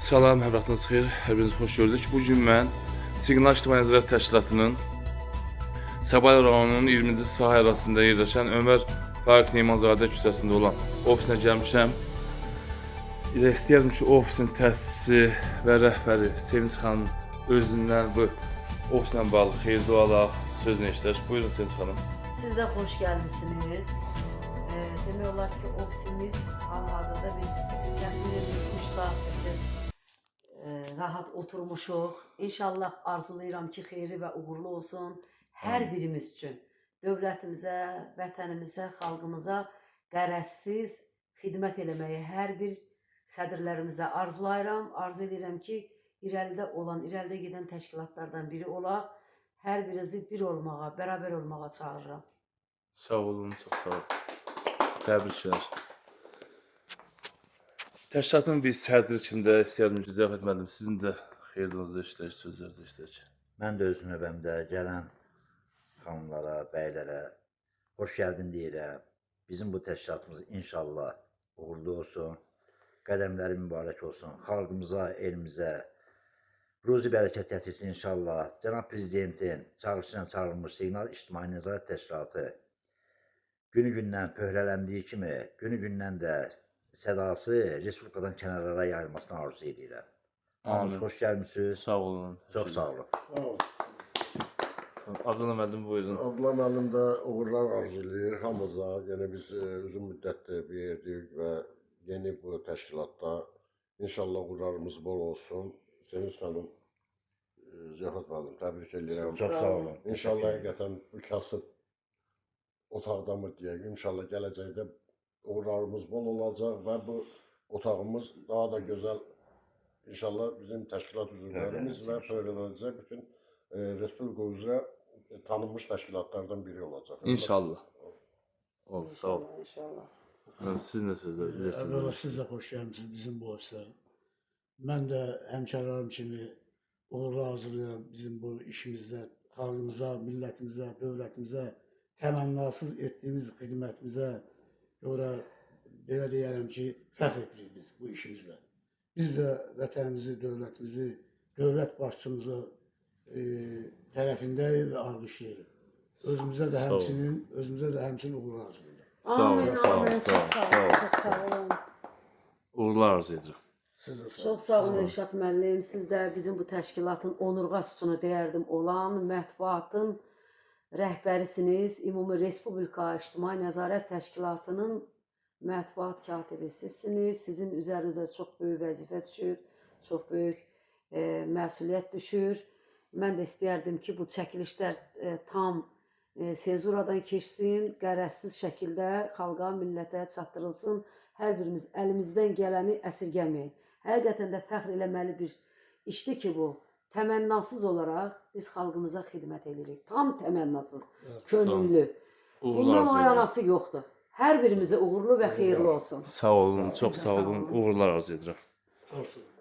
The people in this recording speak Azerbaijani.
Salam, hər vaxtınız xeyir. Hər birinizi xoş gördük. Bu gün mən Siqnal İctimai Nəzarət Təşkilatının Səbail rayonunun 20-ci sahə ərazisində yerləşən Ömər Faiq Nemanzadə küçəsində olan ofisinə gəlmişəm. Elə istəyərdim ki, ofisin təsisçisi və rəhbəri Sevinç xanım özündən bu ofislə bağlı xeyir dualar sözünü eşidək. Buyurun Sevinç xanım. Siz də xoş gəlmisiniz. Demək olar ki, ofisimiz hal-hazırda bir təxminən 3 saatdir rahat oturmuşuq. İnşallah arzulayıram ki, xeyirli və uğurlu olsun hər birimiz üçün. Dövlətimizə, vətənimizə, xalqımıza qərəzsiz xidmət eləməyi hər bir sədrlərimizə arzulayıram. Arzu edirəm ki, irəlidə olan, irəlidə gedən təşkilatlardan biri olaq. Hər birinizi bir olmağa, bərabər olmağa çağırıram. Sağ olun, çox sağ olun. Təbriklər. Təşkilatın bir sədri kimi də istəyərdim ki, Ziyafət müəllim, sizin də xeyirliyinizi eşidək, sözlərinizi eşidək. Mən də öz növbəmdə gələn xanımlara, bəylərə xoş gəldin deyirəm. Bizim bu təşkilatımız inşallah uğurlu olsun. Qədəmləri mübarək olsun. Xalqımıza, elimizə ruzi bərəkət gətirsin inşallah. Cənab Prezidentin çağırışı ilə çağırılmış Siqnal İctimai Nəzarət Təşkilatı günü-gündən pöhrələndiyi kimi, günü-gündən də sədası respublikadan kənarlara yayılmasını arzu edirəm. Hamınız Amin. xoş gəlmisiniz. Sağ olun. Çox sağ olun. Sağ ol. Abdullah müəllim, buyurun. Abdullah müəllim də uğurlar arzulayır hamımıza. Yəni biz uzun müddətdir bir yerdəyik və yeni bu təşkilatda inşallah uğurlarımız bol olsun. Sevinç xanım, Ziyafət müəllim, təbrik edirəm. Çox sağ olun. İnşallah həqiqətən bu kasıb otaqdamı deyək. İnşallah gələcəkdə uğurlarımız bol olacaq və bu otağımız daha da gözəl inşallah bizim təşkilat üzvlərimiz və pöhrələnəcək bütün respublika üzrə tanınmış təşkilatlardan biri olacaq. İnşallah. Ol, sağ olun. İnşallah. Müəllim, sizin də sözlər, Əvvəla bilirsiniz. siz də xoş gəlmisiniz bizim bu ofisə. Mən də həmkarlarım kimi uğurlar arzulayıram bizim bu işimizdə, xalqımıza, millətimizə, dövlətimizə təmənnasız etdiyimiz xidmətimizə görə belə deyərəm ki, fəxr edirik biz bu işimizlə. Biz də vətənimizi, dövlətimizi, dövlət başçımızı tərəfindəyik və alqışlayırıq. Özümüzə də Sağ olun. həmçinin, özümüzə də həmçinin uğurlar arzulayıram. Sağ olun, Amin, sağ olun, amin. sağ olun, Çox sağ sağ olun, olun. çox sağ olun. Uğurlar arzu edirəm. Siz də sağ olun. Çox sağ olun Elşad müəllim. Siz də bizim bu təşkilatın onurğa sütunu deyərdim olan mətbuatın rəhbərisiniz. Ümumi Respublika İctimai Nəzarət Təşkilatının mətbuat katibi sizsiniz. Sizin üzərinizə çox böyük vəzifə düşür, çox böyük məsuliyyət düşür. Mən də istəyərdim ki, bu çəkilişlər tam senzuradan keçsin, qərəzsiz şəkildə xalqa, millətə çatdırılsın. Hər birimiz əlimizdən gələni əsirgəməyək. Həqiqətən də fəxr eləməli bir işdir ki bu. Təmənnasız olaraq biz xalqımıza xidmət edirik. Tam təmənnasız, Evet. könüllü. Uğurlar Bundan arzu o edirəm. yanası yoxdur. Hər birimizə uğurlu və xeyirli olsun. Sağ olun, çox Siz də sağ sağ olun. olun. Uğurlar arzu edirəm. Çox sağ olun.